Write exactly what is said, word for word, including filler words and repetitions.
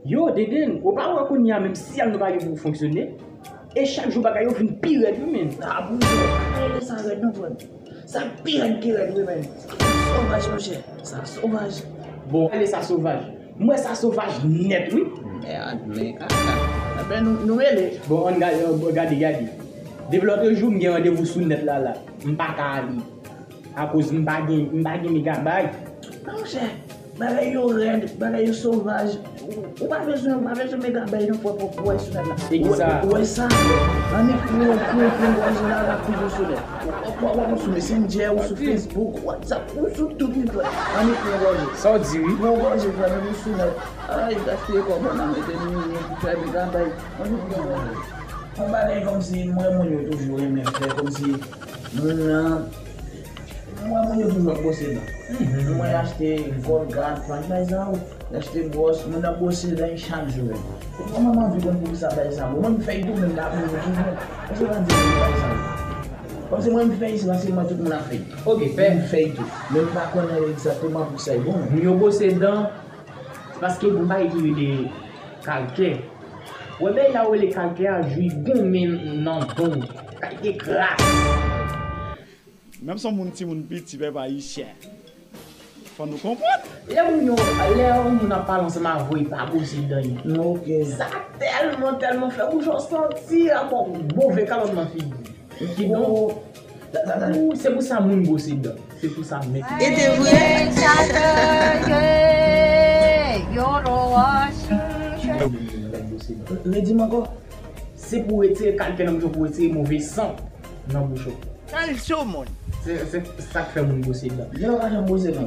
Yo, Deden, ou pa wè kounye a menm syèl nou pa gen pou fonksyone? E chak jou bagay yo vin pi rèd wi, menn. Ah, bouzen, pa rele sa rèd non, frè m. Sa pi rèd ki rèd wi, menn. Sa sovaj, monchè. Sa sovaj. Bon, ale sa sovaj. M wè sa sovaj nèt wi. Mèd, men kaka. Enben, nou, nou mele. Bon, ann gade, gade, gade. Depi lòt jou, m gen randevou sou nèt la, la. M pa ka ale. Akoz m pa gen, m pa gen megabay. Monchè, bagay yo rèd, bagay yo sovaj. Ou, ou pa bezwen, ou pa bezwen megabay non, frè, pou, pou wè sou nèt la. E ki sa? Ou wè sa? Annik pran, pran, pran gòje la, la toujou sou nèt. Ou, ou, ou, ou sou Messenger, ou sou Facebook, WhatsApp, ou sou tout wi, frè. Annik pran gòje. Sa w di wi? Pran gòje, frè, men ou sou nèt. Ay, gaspiye kòb nan mete nou, nou fè megabay. Annik pran gòje. Yon bagay kòmsi m wè moun yo toujou renmen fè, kòmsi moun nan, m wè moun yo toujou ap bwose dan. M wè y achte Colgate, pa bay sa, y achte bwòs, moun nan bwose dan chak jou menm. Kòman m anvi konn poukisa bay sa bon. Mwen m fè y tou, men m pa konn yo toujou. Èske w ka di m bay sa bon? Kòmsi mwen m fè y, se paske m wè tout moun ap fè y. Ok, fè. M fè y tou. Men m pa konnen egzakteman poukisa y bon. Moun yo bwose dan, se paske gon bagay ki rele kalkè. Wè, bagay la yo rele kalkè a, jou gonmen nan dan w. Kalite kras. Menm si yon moun timoun piti, pèp ayisyen. Fò nou konprann. Lè moun yo, lè yon moun ap pale ansanm avè w, pa bwose dan. Ok. Sa tèlman, tèlman fè bouch ou santi akò move kalòt nan figi. Kidonk, ou, se pou sa moun bwose dan. Se pou sa menm. E te vre? Redi m ankò. Se pou retire kalkè nan bouch ou, pou retire move san nan bouch ou. Nan l sou moun. Se, se sa k fè moun bwose dan. Gen lè w pa janm bwose dan.